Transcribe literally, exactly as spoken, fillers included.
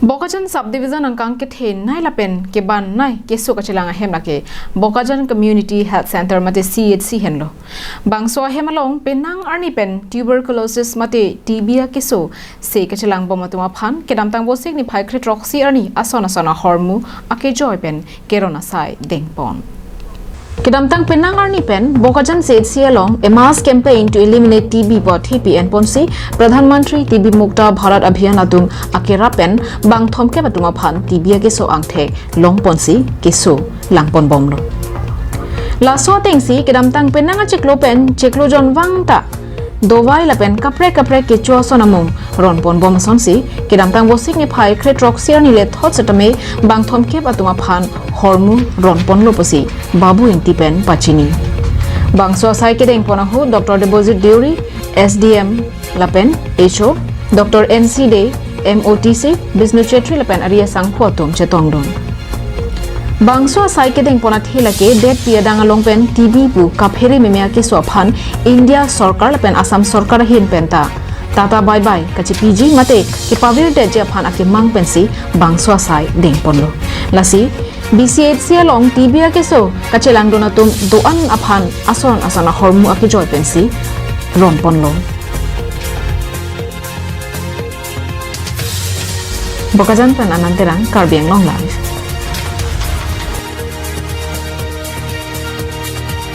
Bokajan Subdivision angkang kethenei lapen kebannei keso kachelang ahem lake Bokajan Community Health Center mate C H C henlo. Bangso ahem along penang arni pen tuberculosis mate T B akeso se kachelang bom atum aphan kedamtang Vosik niphai kre-throksi arni ason ason ahormu akejoi pen keron asai dengpon. Kedamtang penang arni pen Bokajan C H C along a mass campaign to eliminate T B pu athepi enponsi Pradhan Mantri T B Mukta Bharat Abhiyan atum akerap pen bang thomkep atum aphan T B akeso angthek longponsi keso langpon bomlo. Laso atengsi kedamtang penang achiklo pen chiklo jonvang ta dovai lapen kaprek kaprek kecho ason amung ronpon bom asonsi kedamtang Vosik niphai kre-throksi arni le thot setame bang thomkep atum aphan hormu ronponlo pusi Babu Ingti pen pachini. Bangso asai kedengpon ahut Doctor Debojit Deuri, S D M lapen H O, Doctor N C Dey, M O T C, Bishnu Chetri lapen ari asangho atum chetongdun. Bangso asai kedengpon athe lake detpi adang along pen T B pu kaphere meme akeso aphan India sorkar lapen Assam sorkar ahin penta tata bye bye kachepiji mate kepavirdetji aphan akemang pensi bangso asai dengponlo. Lasi B C H C along T B akeso kachelangdun atum do-an aphan ason ason ahormu akejoi pensi ronponlo. Bokajan pen Anand Terang, Karbi Anglong Live.